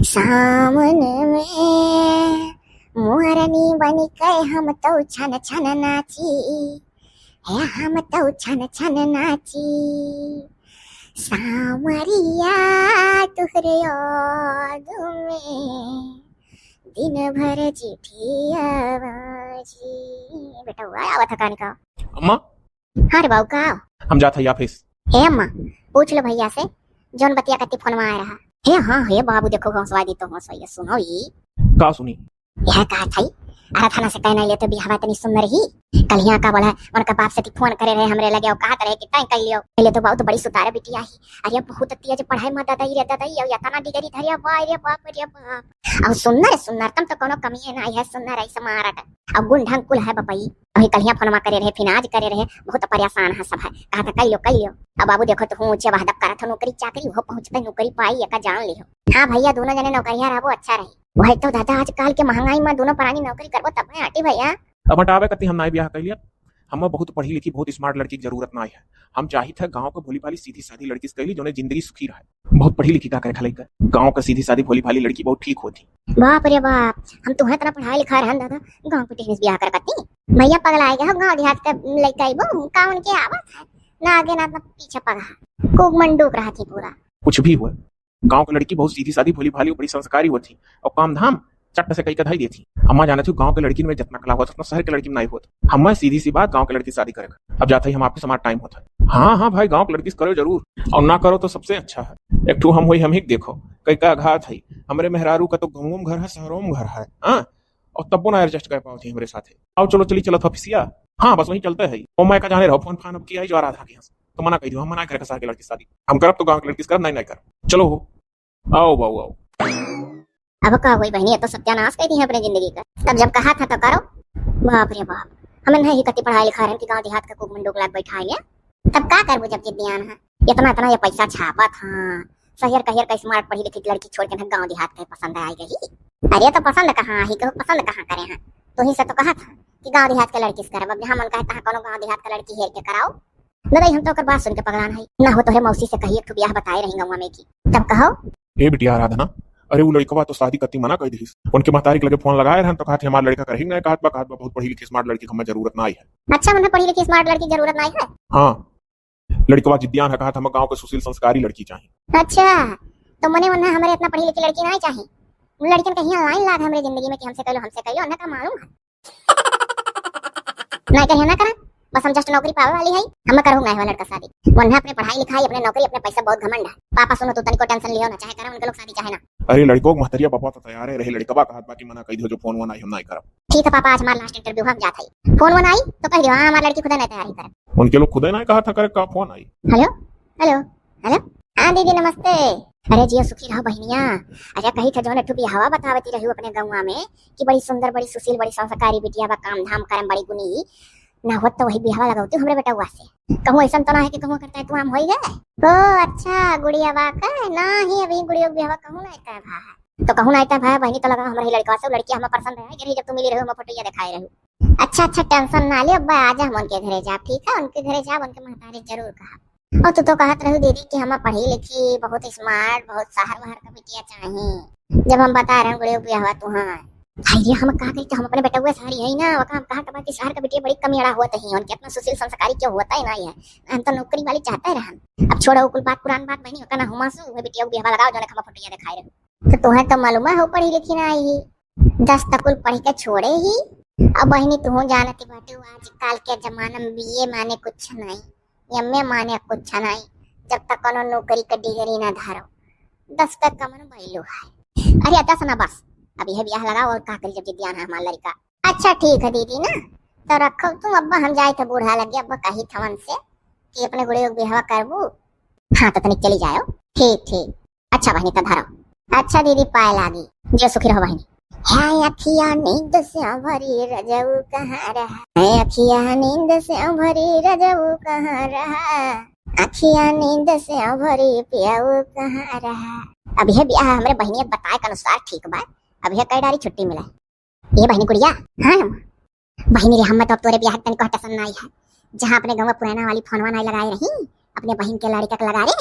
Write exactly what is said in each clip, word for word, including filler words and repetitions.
सावन में मोरनी बनि के हम तौ छन छन नाची, हे हम तौ छन छन नाची। सांवरिया तोहरे याद में दिन भर चिट्ठिया बाजी। बेटवा आवत ह कहानी का। अम्मा। हाँ रे बाबू, का? हम जात हई office। हे अम्मा, पूछ लो भैया से, जौन बतिया कत्ती फोन में आए रहा। हे हाँ, हे बाबू, देखो घोंसवा दी तो घोंसवा, ये सुनो ई। का सुनी? यह कहत हई, अरे थाना से कहना ले तो बियाहवा तनी सुंदर ही। कलिया का बोला, उनका बाप से ती फोन करे रहे हमरे लगे, और कहत रहे कि तय कर लियो। पहले तो बहुत बड़ी सुतारा बिटिया ही। अरे बहुत तेज पढ़ाई में दादा, रे दादा, ये इतना डिग्री धरिया, वाह रे बाप रे बाप। और सुंदर, सुंदरतम तो कोनो कमी है ना, यह सुंदर है, smart। अब गुण ढंग कुल है बपई। अभी कलिया फोनमा करे रहे, फिर आज करे रहे, बहुत परेशान है सब है। कहा था, "कई लो, कई लो।" अब बाबू देखो तो हूँ ऊंचे वाहदब करत हो, नौकरी चाकरी हो पहुँचते, नौकरी पाई, एका जान लिहो। हाँ भैया, दोनों जने नौकरिया रहबो, अच्छा रही। वही तो दादा, आजकल के महंगाई में दोनों प्राणी नौकरी करबो तब में आटी भैया। अब हटावे कती हम नाई ब्याह कर लिया। हम बहुत पढ़ी लिखी, बहुत smart लड़की की जरूरत ना है। हम चाहित है गाँव के भोली भाली सीधी सादी लड़की से कैली, जोने जिंदगी सुखी रहे। बहुत पढ़ी लिखी का करे खलाई कर, गाँव का सीधी सादी भोली भाली लड़की बहुत ठीक होती। बाप रे बाप, हम तुम्हें इतना पढ़ाई लिखा रहन दादा, गाँव के टेनिस ब्याह कर कती। भैया पगला गया हो, गाँव देहात का लड़का ही वो, का उनके आवत है, ना आगे ना, ना पीछे पगा, कोक मंडूक रहा थी पूरा। कुछ भी हुआ, गाँव की लड़की बहुत सीधी सादी भोली भाली, बड़ी संस्कारी होती, और काम धाम चट से कई कधाई देती। अम्मा जानत हो, गाँव के लड़की में जितना कला होत, उतना शहर के लड़की में नहीं होत। हमें सीधी सी बात, गाँव के लड़की शादी करेगा। अब जाते ही हम आपके समाज time होता है। हाँ, हाँ भाई, गाँव के लड़की से करो जरूर, और ना करो तो सबसे अच्छा है। एक ठो हम होई, हम ही देखो, कई का घात है। हमरे मेहरारू का तो गाँवों में घर है, शहरों में घर है, हाँ, और तब्बो ना adjust कर पावत ही हमरे साथे। आओ चलो, चली चलत हो office। हाँ, बस वहीं चलते है। ओ मैं का जाने रहो, फोन फान अब किया ही जो आराधा के यहाँ से। तो मना कह दियो, हम मना करे शहर के लड़की से शादी। हम करब तो गाँव के लड़की से करब, नहीं, नहीं करब। चलो हो। आओ बाबू, आओ। अब का होई बहनी, ये तो सत्यानाश कर दी है अपने जिंदगी का। तब जब कहा था तो करो। बाप रे बाप, हमें नहीं कति पढ़ाई लिखा रहन कि गाँव देहात का कुक मंडूक लाग बैठा है। तब का करबो जब जिद्दियान है? इतना इतना ये पैसा छापत हाँ, शहर कहियर का smart पढ़ी लिखी लड़की छोड़ के ना गाँव देहात के पसंद आई गई। अरे तो पसंद कहाँ आई, कहू पसंद कहाँ करे हैं? तो ही से तो कहा था कि गाँव देहात के लड़की से करब। अब जहाँ मन कहे तहाँ कोनो गाँव देहात का लड़की हेर के कराओ। न रही, हम तो ओकर बात सुन के पगलान है। ना हो तोहरे मौसी से कही, एक ठो बियाह बताए रही गौवा में की। तब कहो। ए बिटिया आराधना, अरे वो लड़कवा तो शादी कती मना कर दिस। उनके महतारी के लगे फोन लगाए रहन तो कहत, "हमार लड़का करही नहीं।" कहत बा, कहत बा, "बहुत पढ़ी लिखी smart लड़की के हमें जरूरत ना है।" अच्छा, मने पढ़ी लिखी smart लड़की जरूरत ना है? हाँ, लड़कवा जिद्दियान है, कहत हम गाँव के सुशील संस्कारी लड़की चाही। अच्छा, तो मने उन्हें हमारे इतना पढ़ी लिखी लड़की नहीं चाही। उन लड़कियन कहीं line लाग हमरे जिंदगी में कि हमसे कह लो, हमसे कह लो, उन्हें का मालूम है? नहीं करिए ना करा, बस हम just नौकरी पावे वाली है, हम करहु ना है लड़का शादी। वन्हा अपने पढ़ाई लिखाई, अपने नौकरी, अपने पैसा बहुत घमंड है। पापा सुनो, तू तनिको tension लियो ना, चाहे करा उनके लोग शादी चाहे ना। अरे लड़को के महतरिया पापा तो तैयार है रहे, लड़कवा कहत बा कि मना कह दियो जो फोन वोन आई हम नहीं करब। ठीक है पापा, आज हमार last interview, हम जात है। फोन वोन आई तो कह दियो, हाँ हमार लड़की खुदे नहीं तैयारी करे। उनके लोग खुदे नहीं कहा था करे का फोन आई। Hello, hello, hello. हाँ दीदी नमस्ते। अरे जियो सुखी रहो बहनिया। अरे कही था जौन एक ठो बियाहवा बतावती रही अपने गौवा में कि बड़ी सुंदर, बड़ी सुशील, बड़ी संस्कारी बिटिया बा, काम धाम करम बड़ी गुनी। ना होत तो वही बियाहवा लगावती हमरे बेटवा से। कहूँ ऐसा तो ना है कि कहूँ करता है तू आम होई गए। ओ अच्छा, गुड़िया बा का? ना ही अभी गुड़िया बियाहवा कहूँ ना तय भा है। तो कहूँ ना तय भा है बहनी, तो लगा हमरा ही लड़कवा से, लड़किया हमें पसंद है, जब तू मिली रहो, हमें फोटो ये दिखाई रहो। अच्छा, अच्छा, tension ना ले, अब्बा आजा हम उनके घरे जाब, ठीक है? उनके घरे जाब, उनके महतारी जरूर कहब। और तू तो कहत रहू दीदी कि हम पढ़ी लिखी, बहुत smart, बहुत शहर वहर का बिटिया चाही। जब हम बता रहे हैं गुड़िया बियाहवा तू हाँ। हाय रे, हम का कही, हम अपने बेटउआ सारी है ना, ओका हम कहा के बात, शहर का बिटिया बड़ी कम अड़ा होत ही, उनके इतना सुशील संस्कारी क्यों होता ही नहीं है। हम तो नौकरी वाली चाहते रहन। अब छोड़ो कुल बात, पुरान बात बहनी, ओका ना हुमासु, वह बिटिया बियाहवा लगाओ, जोने हम फोटो ये दिखाई रहे। तो तुहें तो मालूम है, हो पढ़ी लिखी ना आई ही। दस तक कुल पढ़ के छोड़े ही। अब बहिनी, तुहू जानती बाटू, आजकल के जमाना में बीए माने कुछ नहीं, एमए माने कुछ नहीं, जब तक कोनो नौकरी के डिग्री ना धरो। दस का कमन value है। अरे, दस ना बस, अब यह बियाह लगाओ और का करी, जब जिद्दियान है हमार लड़का। अच्छा, ठीक है दीदी ना, तो रखो तुम, अब हम जाए थे बूढ़ा लगे, अब कही थवन से कि अपने गुड़े बियाह करबू। हाँ, तो तनिक चली जाओ। ठीक, ठीक। अच्छा बहिनी, त धरो। अच्छा दीदी, पाए लागी। जे सुखी रहो बहिनी। है अखिया नींद से भरी रजऊ कहाँ रहा? है अखिया नींद से भरी रजऊ कहाँ रहा? अखिया नींद से भरी पियाऊ कहाँ रहा? अब यह बियाह हमरे बहिनी बताए के अनुसार ठीक बा। अब यह कई डारी छुट्टी मिला। ये बहिनी गुड़िया। हाँ अम्मा। बहिनी रे, हमें तो अब तोरे बियाह के तनिको tension नाई है। जहाँ अपने गाँव में पुराना वाली फोनवा नाई लगाए रही, अपने बहिन के लड़का के लगा रे।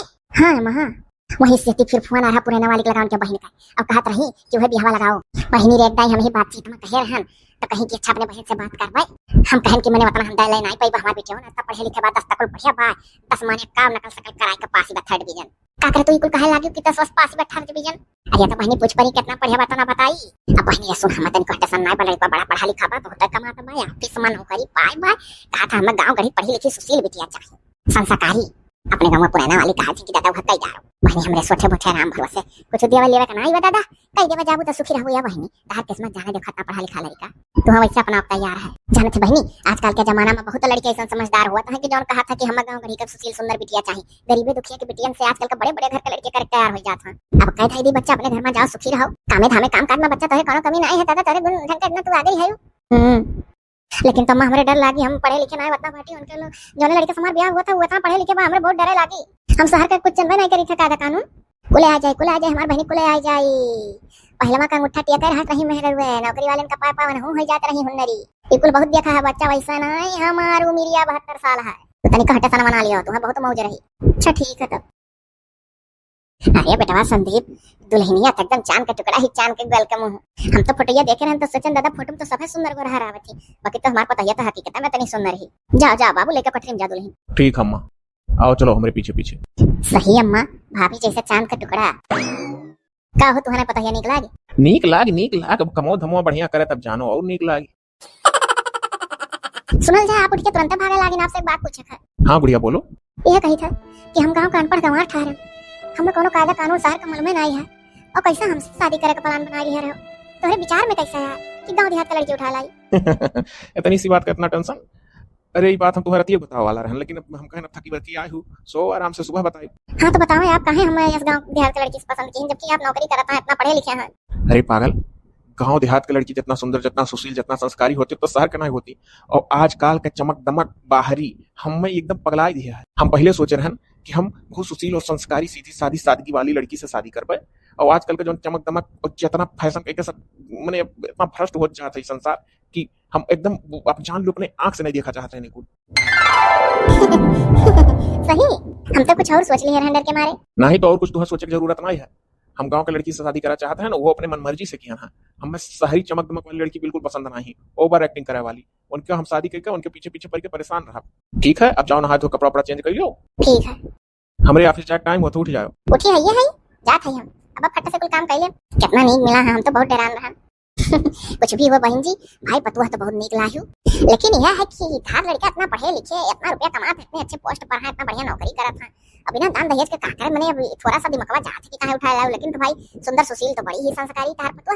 हाँ अम्मा, हाँ। वही से फिर फोन आ रहा पुरैना वाली के लगाउन के बहिन का, अब कहत रही कि वह बियाहवा लगाओ। बहिनी रे, एक दाई हम ही बातचीत में कहे रहन, तो कहीं कि अच्छा अपने बहिन से बात करबे। हम कहन कि मने उतना हम दे ले नहीं पाई, हमार बेटिया ना इतना पढ़े लिखे बा, दस तक कुल बढ़िया बा, दस माने का नकल सकल कराई के पास ही बा थर्ड डिवीजन। का करे तू ई कुल कहे लागी कि दस वर्ष पास ही बा थर्ड डिवीजन? अरे तो बहिनी पूछ परी कितना पढ़े बा तो ना बताई। अब बहिनी ये सुन, हम तन कहते सन नहीं बा, लड़का बड़ा पढ़ा लिखा बा, बहुत कमात बा, ऑफिस में नौकरी पाए बा, कहा था हमें गाँव गढ़ी पढ़ी लिखी सुशील बिटिया चाहिए, संस्कारी। अपने गाँव में पुरैना वाली कहा थी कि दादा वह कई डारो। बहिनी हमरे सोचे बोचे राम भरोसे कुछ देवे लेवे का नहीं बा दादा, कई देवे जाबू तो सुखी रहबू या बहिनी। तहार किस्मत जाने देखा इतना पढ़ा लिखा लड़का, तू हम वैसे अपना आप तैयार है। जानत है बहिनी, आजकल के जमाना में बहुत लड़के ऐसा समझदार हुआ था कि जौन कहा था कि हम गाँव गढ़ी का सुशील सुंदर बिटिया चाहिए। गरीबे दुखिया के बिटियन से आजकल के बड़े बड़े घर के लड़के करे तैयार हो जात हैं। अब कह दे दी बच्चा अपने घर में जाओ सुखी रहो, कामे धामे काम काज में बच्चा तोहे कोनो कमी नहीं है दादा, तोरे गुण ढंग का इतना तू आगे ही है। हम्म। लेकिन तम्मा हमरे डर लागी, हम पढ़े लिखे ना है उतना बाटी, उनके लोग जौने लड़के से हमार ब्याह हुआ था वो इतना पढ़े लिखे बा, हमरे बहुत डरे लागी। हम शहर का कुछ जनबे नहीं करी था कायदा कानून। कुले आ जाए, कुले आ जाए, हमार बहिनी कुले आ जाए। पहलवा का अंगूठा टिया कर हाथ रही मेहर हुए, नौकरी वाले का पाए पावन हूँ हो जात रही हुन्नरी। ये कुल बहुत देखा है बच्चा, वैसा नहीं हमार उमिरिया बहत्तर साल है। तो तनिक हटे सन बना लियो, तुम्हें बहुत मौज रही। अच्छा ठीक है तब। अरे बेटवा संदीप, दुल्हनिया तो एकदम चांद का टुकड़ा ही, चांद के ग्वाल का मुंह। हम तो फोटोया देखे रहन तो सोचन दादा फोटो में तो सभे सुंदर गोरहर आवत ही, बाकी तो हमार पतोहिया तो हकीकत में तनी सुंदर ही। जाओ जाओ बाबू लेके कोठरी में जा दुल्हन। ठीक अम्मा, आओ चलो हमरे पीछे पीछे। सही अम्मा, भाभी जैसे चांद का टुकड़ा। का हो तुहने पतोहिया नीक लागे? नीक लाग, नीक लाग, अब कमो धमो बढ़िया करे तब जानो और नीक लाग। सुनल जाए, आप उठ के तुरंते भागे लागिन, आपसे एक बात पूछे के है। हाँ गुड़िया, बोलो। यह कही था कि हम गाँव का अनपढ़ गंवार ठहरे, हमें कोनो कायदा कानून शहर का मालूमे नहीं है, और कैसे हमसे शादी करे का प्लान बना लिया रहो? तोहरे विचार में कैसा है कि गाँव देहात का लड़की उठा लाई? इतनी सी बात का इतना टेंशन? अरे, ये बात हम तुम्हारा रतिये बतावे वाला रहन, लेकिन अब हम कहन अब थकी बरकी आए हो, सो आराम से सुबह बताए। हाँ, तो बताओ आप, काहे हमें इस गाँव देहात के लड़की से पसंद की, जबकि आप नौकरी करत हैं, इतना पढ़े लिखे हैं? अरे पागल, गांव देहात के लड़की जितना सुंदर, जितना सुशील, जितना संस्कारी होती, तो शहर के नहीं होती। और आजकल के चमक दमक बाहरी हमें एकदम पगलाई दिया है। हम पहले सोचे रहन कि हम बहुत सुशील और संस्कारी, सीधी सादी, सादगी वाली लड़की से शादी करबे, और आजकल के जो चमक दमक और जितना फैशन के सब, मने इतना भ्रष्ट हो जाता है संसार कि हम एकदम, आप जान लो, अपने आंख से नहीं देखा चाहते हैं इनको। सही, हम तो कुछ और सोच लिए रहन डर के मारे। नहीं तो और कुछ तुम्हें सोचे की जरूरत नहीं है। हम गांव के लड़की से शादी करा चाहते हैं ना, वो अपने मन मर्जी से किया है। हमें शहरी चमक दमक वाली लड़की बिल्कुल पसंद नहीं, ओवर एक्टिंग करे वाली। उनके हम शादी करके उनके पीछे पीछे पड़ के परेशान रहा। ठीक है, अब जाओ नहा धो कपड़ा उपड़ा चेंज कर लो। ठीक है। हमरे ऑफिस जाए टाइम होत, उठ जाओ। उठी है, ये है, जात है हम। अब फट से कुल काम कर ले। कितना नीक मिला है, हम तो बहुत डरान रहा। कुछ भी हो बहिन जी, भाई पतुआ तो बहुत नीक लायू, लेकिन यह है कि धार लड़का इतना पढ़े लिखे, इतना रुपया कमात है, इतने अच्छे पोस्ट पर है, इतना बढ़िया नौकरी करत है, अब बिना दान दहेज के का करे? मने अब थोड़ा सा दिमकवा जात है कि काहे उठाए लाओ, लेकिन तो भाई सुंदर सुशील तो बड़ी ही संस्कारी धार पतुआ,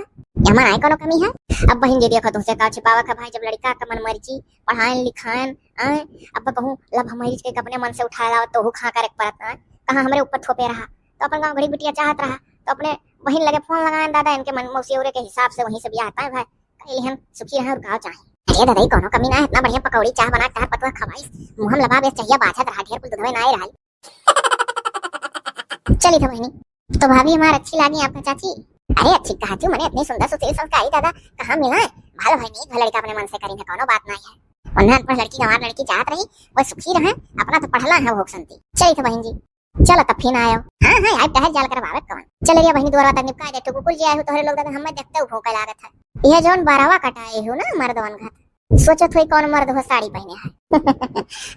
एमा नाय कोनो कमी है। अब बहिन जी देखो तुमसे का छिपावा का भाई, जब लड़का का मन मर्जी पढ़ाएन लिखाएन, आए, अब बहू love marriage के अपने मन से उठाए लाओ तो हु खा करे परत है, कहाँ हमरे ऊपर थोपे रहा, तो अपन गाँव घड़ी बिटिया चाहत रहा तो अपने बहिन लगे फोन लगाएन, दादा इनके मन मौसी औरे के हिसाब से वहीं से बियाह तय भाई। कह लिहन सुखी रहे और का चाही। अरे दादा, ई कौनो कमी ना है, इतना बढ़िया पकौड़ी चाह बना के तहार पतुआ खवाइस, मुँह में लबावे चाहिए, बाझत रहा, ढेर कुल दूधवे ना आए रहा। चली तो बहिनी, तो भाभी हमार अच्छी लागी आपका चाची? अरे अच्छी कहा तू, मने इतनी सुंदर सुशील संस्कारी दादा कहाँ मिला है? भालो भाई, नीक भा लड़का अपने मन से करी है, कौनो बात ना है। वरना अनपढ़ लड़की, गंवार लड़की चाहत रही, वह सुखी रहे, अपना तो पढ़ला है भोग संती। चली तो बहिन जी। चलो तब फिर आयो। हाँ, हाँ, आइब टहल जाल करवावे कौन। चल रे बहिनी, दुआरवा तक निपका दे, तू कुकुर जी आए हो, तोहरे लोग दादा हमें देखते हो भौंके लागत है। यह जौन बरवा कटाए हो ना मर्दवन घत, सोचत होई कौन मर्द हो साड़ी पहने है।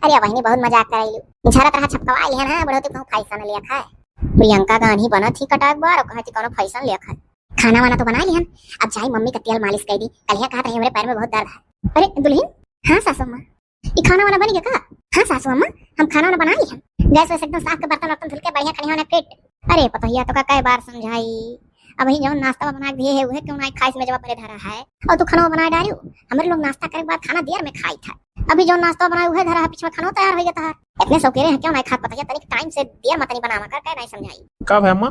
अरे बहिनी, बहुत मजाक करैलू। झरत रहा छपकवा लिहन है, बढ़ोती कहूँ फैशन लिया खाए। प्रियंका गान्ही बनत ही कटाक बार और कहत ही कौनो फैशन लिया खाए। खाना वाना तो बना लिहन, अब जाई मम्मी का तेल मालिश कर दी, कलिया कहत रही हमरे पैर में बहुत दर्द है। अरे दुल्हन, हाँ सासू माँ, ई खाना वाना बन गया का? हाँ सासू अम्मा, हम खाना वाना बना ली हम। गैस वैस एकदम साफ के, बर्तन वर्तन धुल के बढ़िया खनिया वाला फिट। अरे पतोहिया तो का कई बार समझाई, अबही जौन नाश्ता बना के दिए है उहे क्यों ना खाइस, मेजवा परे धरा है और तू खाना बना डारियो। हमरे लोग नाश्ता करे के बाद खाना देर में खाई था, अभी जौन नाश्ता बनाए उहे धरा है, पीछे में खाना तैयार हो जाता है। इतने सौकेरे हैं क्यों ना खात पतोहिया, तनिक टाइम से देर मत नहीं बनावा कर, कह नहीं समझाई। का भाई अम्मा?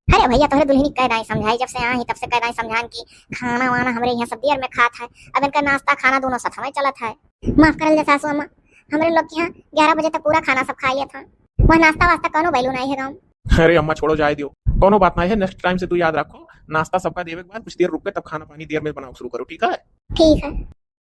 अरे भैया, तोहरे दुल्हनी कह दाई समझाई, जब से आई तब से कह दाई समझान कि खाना वाना हमरे यहाँ सब देर में खात है। अब इनका नाश्ता खाना दोनों साथ में चलत है। माफ करल जा सासू अम्मा, हमरे लोग के यहाँ ग्यारह बजे तक पूरा खाना सब खा लिया था। वह नाश्ता वास्ता कौनो value नहीं है गाँव। अरे अम्मा छोड़ो, जाए दियो, कौनो बात नहीं है। नेक्स्ट टाइम से तू याद रखो, नाश्ता सबका देवे के बाद कुछ देर रुक के तब खाना पानी देर में बनाओ शुरू करो, ठीक है? ठीक है।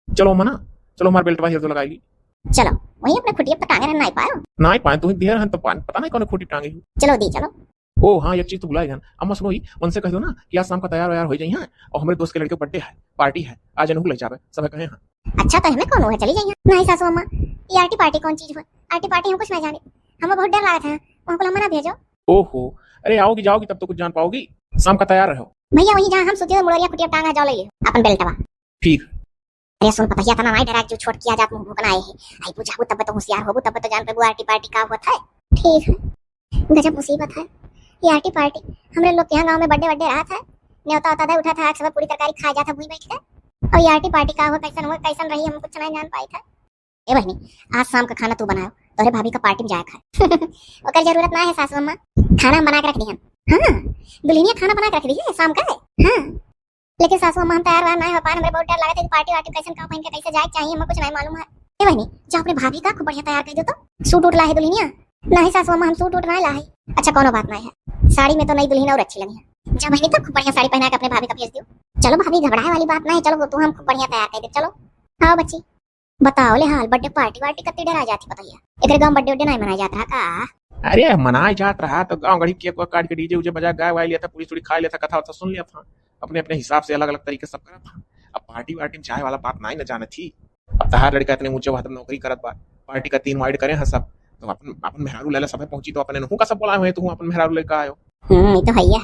चलो अम्मा ना, चलो हमार बेल्ट बाहर तो लगाई ली। चलो, वहीं अपने खुटिया पर टांगे रहन, नाई पायो। नाई पाए, तू देर हन तो पान, पता नहीं कौन खुटी टांगे हो। चलो दी, चलो। ओ हाँ, एक चीज तो भुलाए गन। अम्मा सुनो ही, उनसे कह दो ना कि आज शाम का तैयार वैयार होइ जाइहैं और हमरे दोस्त के लड़के birthday है, party है, आज इनहू को ले जावे, सब कहे हैं। अच्छा, तो हमें कौन है, चली जाइहैं। नहीं सासू अम्मा, ये arty party कौन चीज है? Arty party हम कुछ नहीं जाने, हमें बहुत डर लागत है, वहाँ को हमें ना भेजो। ओहो, अरे आओगी जाओगी तब तो कुछ जान पाओगी, शाम का तैयार रहो। भैया वही जहाँ हम सुते हुए मुड़रिया खुटिया टांग है, जाओ ले लियो अपन बेल्टवा। ठीक। अरे सुन पतहिया, तना नाई डरा जो छोट किया जात मुँह भोकना आए है। आई बुझाबू तब तो होशियार होबू, तब तो जान पेबू arty party का होत है। ठीक है, गजब मुसीबत है। ये arty party, हमरे लोग के यहाँ गाँव में birthday वर्डे रहत है, न्योता उता दे उठा था, सब पूरी तरकारी खा जाता भूई बैठ के। और ये arty party का हो, कैसन हो, कैसन रही, हम कुछ नहीं जान पाई था। ए बहनी, आज शाम का खाना तू बनायो, तोहरे भाभी का party में जाए खाए। ओकर जरूरत ना है सासू अम्मा, खाना हम बना के रख दिहन। हाँ, दुल्हनिया खाना बना के रख दी है शाम का। हाँ, लेकिन सासू अम्मा हम तैयार वैयार ना हो पाए, हमरे बहुत डर लागत है कि party वार्टी कैसन का पहन के कैसे जाए के चाहिए, हमें कुछ नहीं मालूम है। ए बहनी, जा अपने भाभी का खूब बढ़िया तैयार कर दो तो। Suit वूट लाए दुल्हनिया? नहीं सासू अम्मा, हम suit वूट नहीं लाए। अच्छा, कोनो बात नहीं है, साड़ी में तो नई दुल्हन और अच्छी लगी है। जा बहनी, तो खूब बढ़िया साड़ी पहना के अपने भाभी का भेज दियो। चलो भाभी, घबराए वाली बात नहीं है, चलो वो तो हम खूब बढ़िया तैयार कर दे। चलो, आओ बच्ची। बताओ ले हाल, birthday party वार्टी कत्ती डरा जाती पतैया। एकरे गाँव birthday वर्डे नहीं मनाया जात रहा का? अरे मनाया जात रहा तो गाँव गढ़ी cake वेक काट के DJ उजे बजा गाय वाय लिया था, पूरी चूड़ी खा लिया था, कथा वथा सुन लिया था। अपने अपने हिसाब से अलग अलग तरीके सब करत था। अब party वार्टी में जाए वाला बात नहीं न जाने थी। अब तहार लड़का इतने ऊंचे वहां नौकरी करत बा, party का team wide करे हैं सब, तो अपन अपन मेहरारू लेला सभे पहुंची तो अपने नहू का सब बोलाए हुए, तू अपन मेहरारू लेकर आयो। हम्म, ये तो है ही है।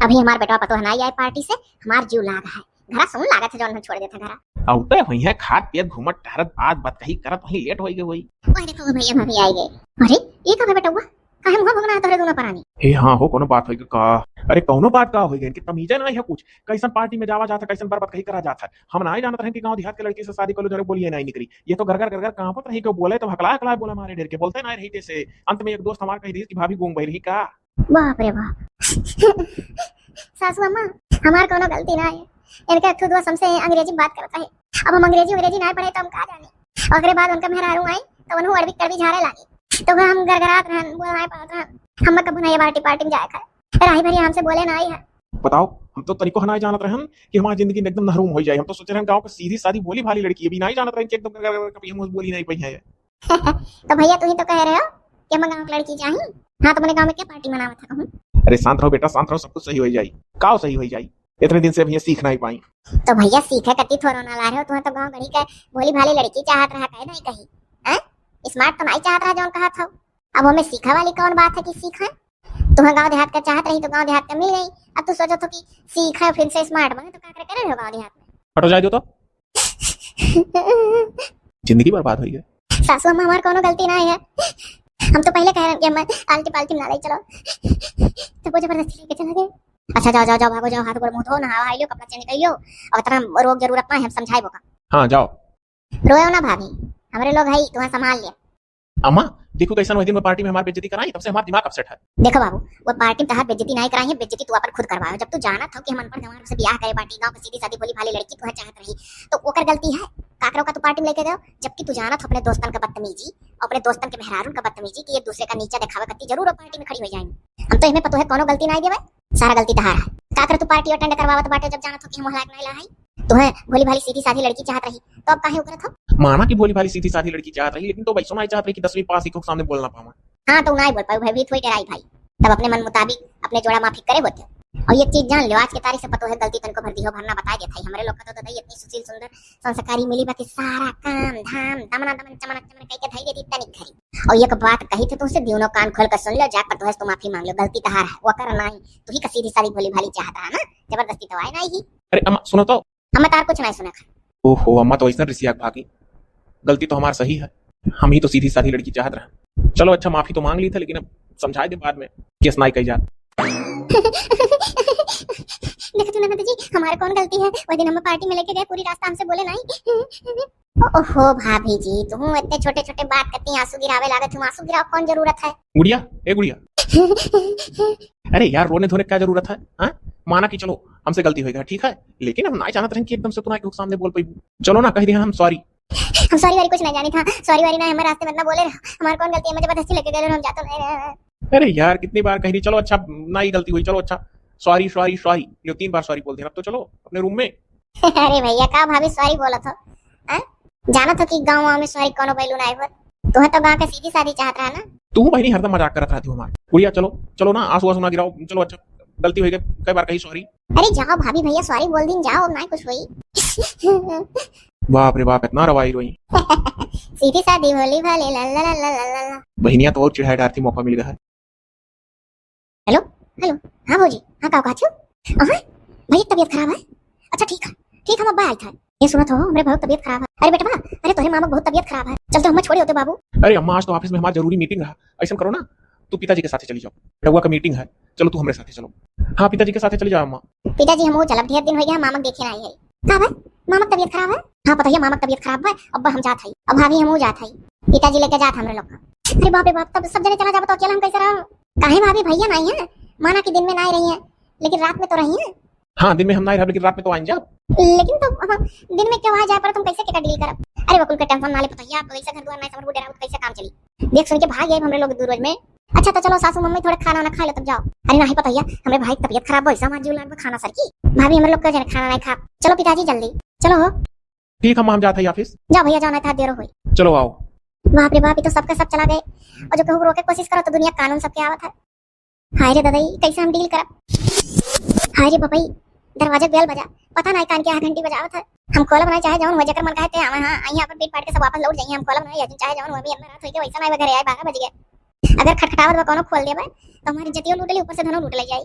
अभी हमार बेटवा पतोह ना आए party से, हमार जीव लाग है। घरा सुन लागत है जौन हम छोड़ देते घरा। अउते हुई है खात पियत घूमत टहरत बात बात कही करत वहीं late होई गई होई। ओए देखो भैया भाभी आए गए। अरे ये का बेटवा, काहे मुंह भुगना है तोहरे दोनों परानी? ए हाँ हो, कोनो बात होई का? अरे कोनो बात का होई गई कि तमीजे ना है कुछ। कैसन party में जावा जात है, कैसन बरबाद कहीं करा जात है। हम ना ही जानत रहे कि गांव देहात के लड़की से शादी कर लो, जरे बोलिए ना ही निकली। ये तो घर घर घर घर कांपत रही, क्यों बोले तो हकला हकला बोला मारे डर के, बोलते ना रही जैसे। अंत में एक दोस्त हमार कह दी कि भाभी गूंग बही रही का? बाप रे बाप। सासू अम्मा, हमार कोनो गलती ना है, इनके अथु दोस्त हमसे अंग्रेजी में बात करत रहे। अब हम अंग्रेजी अंग्रेजी ना पढ़े तो हम का जाने। ओकरे बाद उनका मेहरारू आई तो उन्हों अरबी कड़वी झाड़े लागी, तो हम गरगरात रहन, बोल ना पावत रहन। हम कबू ना ये party party में जाए खाए, राही भरी हमसे बोले ना आई है। बताओ, हम तो तनिको हनाई जानत रहन कि हमारी जिंदगी में एकदम नहरूम हो जाए। हम तो सोच रहे हैं गाँव की सीधी सादी भोली भाली लड़की, अभी नहीं जानत रहन कि एकदम गरगर कभी हम बोली नहीं पई है। तो भैया तू ही तो कह रहे हो कि हम गाँव की लड़की चाही। हाँ, तो मैंने गाँव में क्या party मनावा था कहूँ? अरे शांत रहो बेटा, शांत रहो, सब कुछ सही हो जाई। काव सही हो जाई? इतने दिन से भैया सीख नहीं पाई। तो भैया सीखे कती थोड़ो ना ला रहे हो, तुम्हें तो गाँव गढ़ी के भोली भाली लड़की चाहत रहा, कहे नहीं कही। हैं? Smart तो नहीं चाहत रहा जौन कहा था। अब हमें सीखा वाली कौन बात है कि सीखा? तुम्हें गाँव देहात का चाहत रही तो गाँव देहात का मिल गई। अब तू सोचो तो कि सीखा फिर से smart बने तो का करे, करे रहो गाँव देहात में? हटो जाए दो तो। जिंदगी बर्बाद हुई है। सासू अम्मा हमार कोनो गलती ना है, हम तो पहले कह रहे हैं कि अम्मा आलटी पालटी में ना ले चलो, तो वो जबरदस्ती लेके चला गए। अच्छा जाओ जाओ जाओ, भागो जाओ, हाथ गोड़ मुंह धो, नहावा लियो, कपड़ा change कर लियो, और इतना रोक जरूरत ना है, हम समझाए बोका। हाँ जाओ। रोयो ना भाभी, हमरे लोग है, तुम्हें संभाल लिया। अम्मा, देखो कैसन वही दिन में party में हमार बेइज्जती कराई, तब से हमार दिमाग upset है। देखो बाबू, वो party में तहार बेइज्जती नहीं कराई है, बेइज्जती तू अपन खुद करवायो। जब तू जानत हो कि हम अनपढ़ गंवार से बियाह करे बाटी, गाँव के सीधी सादी भोली भाली लड़की तुहे चाहत रही, तो ओकर गलती है? काकरो का तू party में लेके गयो, जबकि तू जानत हो अपने दोस्तन का बदतमीजी, अपने दोस्तन के मेहरारून का बदतमीजी कि एक दूसरे का नीचा देखावे कत्ती जरूर वो party में खड़ी हो जाएंगी। हम तो इनमें पतोहे कोनो गलती नहीं देवे, सारा गलती तहार है। काकर तू party attend करवावत बाटे जब जानत हो कि हम लायक नहीं ला है? तुहे भोली भाली सीधी सादी लड़की चाहत रही, तो अब काहे उकरत हो? माना कि भोली भाली सीधी सादी लड़की चाहत रही, लेकिन तो भाई सुनाई चाहत रही कि दसवीं पास ही को सामने बोलना पावा। हाँ, तो नाई बोल पाई भाई, भी थोड़ी डराई भाई। तब अपने मन मुताबिक अपने जोड़ा माफी करे होते। और एक चीज जान लो, आज के तारीख से पतोहे गलती तनको भर दिहो, भरना बताए देत है। हमरे लोग का तो ददाई इतनी सुशील सुंदर संस्कारी मिली बा कि सारा काम धाम दमना दमन चमना चमन कह के धई देती तनिक घरी। और एक बात कही थे तुमसे, दियोनो कान खोल के सुन लो, जाकर पतोहे से तू माफी मांग लो, गलती तहार है, वो कर नहीं, तू ही का सीधी सादी भोली भाली चाहत रहा ना, जबरदस्ती तो आए नहीं ही। अरे अम्मा सुनो तो, अम्मा तार कुछ नहीं सुने। ओहो, अम्मा तो वैसन रिसिया के भागी। गलती तो हमार सही है, हम ही तो सीधी सादी लड़की चाहत रहे। चलो अच्छा, माफी तो मांग ली था, लेकिन अब समझाए दे बाद में, केस नाई कही जात। देखो तू ननद जी, हमारे कौन गलती है? वो दिन हम party में लेके गए, पूरी रास्ता हमसे बोले नहीं। ओहो भाभी जी, तुम इतने छोटे छोटे बात करती आंसू गिरावे लागत हूँ। आंसू गिराव कौन जरूरत है? गुड़िया, ए गुड़िया। अरे यार, रोने धोने क्या जरूरत है? हाँ, माना कि चलो हमसे गलती होई गई, ठीक है, लेकिन हम ना जानत रहन कि एकदम से तुना के सामने बोल पाई। चलो ना, कह दिया हम sorry। हम sorry वारी कुछ नहीं जानी था, sorry वारी ना हमारे रास्ते में इतना बोले रहा। हमारे कौन गलती है, मुझे जबरदस्ती लेके गए, हम जाते नहीं रहे। अरे यार, कितनी बार कह रही, चलो अच्छा, ना ही गलती हुई, चलो अच्छा, sorry sorry sorry, लो तीन बार sorry बोल दिया, अब तो चलो अपने room में। अरे भैया, का भाभी sorry बोलत हो? हैं? जानत हो कि गाँव वाँव में sorry कोनो value ना हो। तुम्हें तो गाँव के सीधी सादी चाहत रहा ना, तू बहिनी हरदम मजाक करत रहती हो हमार। गुड़िया, चलो, चलो ना, आंसू आंसू ना गिराओ, चलो। अच्छा, गलती होइ गई, कई बार कही sorry। अरे जाओ भाभी भैया, sorry बोल दीन, जाओ, अब ना कुछ होई। बाप रे बाप, इतना रवाई रोई। सीधी सादी भोली भाली, ला ला ला ला ला ला। बहिनिया तो और चिढ़ाए डारती, मौका मिल गया है। हेलो, हेलो, हाँ भौजी, हाँ, का कहत हो? अहाँ, भैया तबीयत खराब है। अच्छा ठीक है, ठीक, हम अब्बा आइत है। ये सुनत हो, हमरे बहुत तबीयत खराब है। अरे बेटवा, अरे तोहरे मामा बहुत तबीयत खराब है, चलते हम छोड़े होते बाबू। अरे अम्मा, आज तो office में हमार जरूरी meeting है, ऐसा करो ना, तू पिताजी के साथे चली जाओ, रउआ का meeting है, चलो तू हमरे साथे चलो। हाँ, पिताजी के साथे चली जाओ अम्मा। पिताजी, हम वो चलब, ढेर दिन हो गया, मामा के देखे ना आई है। का भाई, मामा के तबीयत खराब है? हाँ पता है, मामा के तबीयत खराब है, अब हम जात है, अब भाभी हम जात है, पिताजी लेके जात हमरे लोग का। अरे बाप रे बाप, तब सब जने चला जाबो तो अकेला हम कैसे रहो? काहे भाभी, भैया नहीं है, माना कि दिन में ना रही है, लेकिन रात में तो रही है। हाँ, दिन में हम ना रहब, लेकिन रात में तो आइन जाब। लेकिन तो हम दिन में क्यों आ जाए पर तुम कैसे के deal करब? अरे वो कुल के tension ना ले पतोहिया, आप कैसे घर दुआर नहीं समझ डेरा, कैसे काम चली? देख सुन के भाग गए हमरे लोग दू रोज में। अच्छा तो चलो सासू मम्मी थोड़े खाना वाना खा लो तब जाओ। अरे नहीं पतोहिया, हमरे भाई की तबीयत खराब हो, ऐसा हमार जीव लागबो खाना सर की। भाभी हमरे लोग का जने खाना नहीं खा। चलो पिताजी जल्दी चलो हो। ठीक है, हम जात है office। जाओ भैया, जाओ, नहीं तो देर होई। चलो आओ। बाप रे बाप, ये तो सबका सब चला गए। और जो कहूँ रोके कोशिश करो तो दुनिया कानून सबके आवत है। हाय रे दादा, ई कैसे हम deal करब? हाय रे बपई, दरवाजा के bell बजा, पता नहीं कान के यहाँ घंटी बजावत है। हम खोलब नहीं, चाहे जौन हुआ, जेकर मन कहे ते आवे, हाँ, आई अपन पीट पाट के सब वापस लौट जाइए। हम खोलब नहीं, चाहे जौन हुआ, भी इतना रात होई के वैसा नहीं, घरे आए बारह बज गए। अगर खटखटावत बा कोनो खोल देबे, तो हमारी जतियो लूट ली, ऊपर से धनो लूट ले जाई।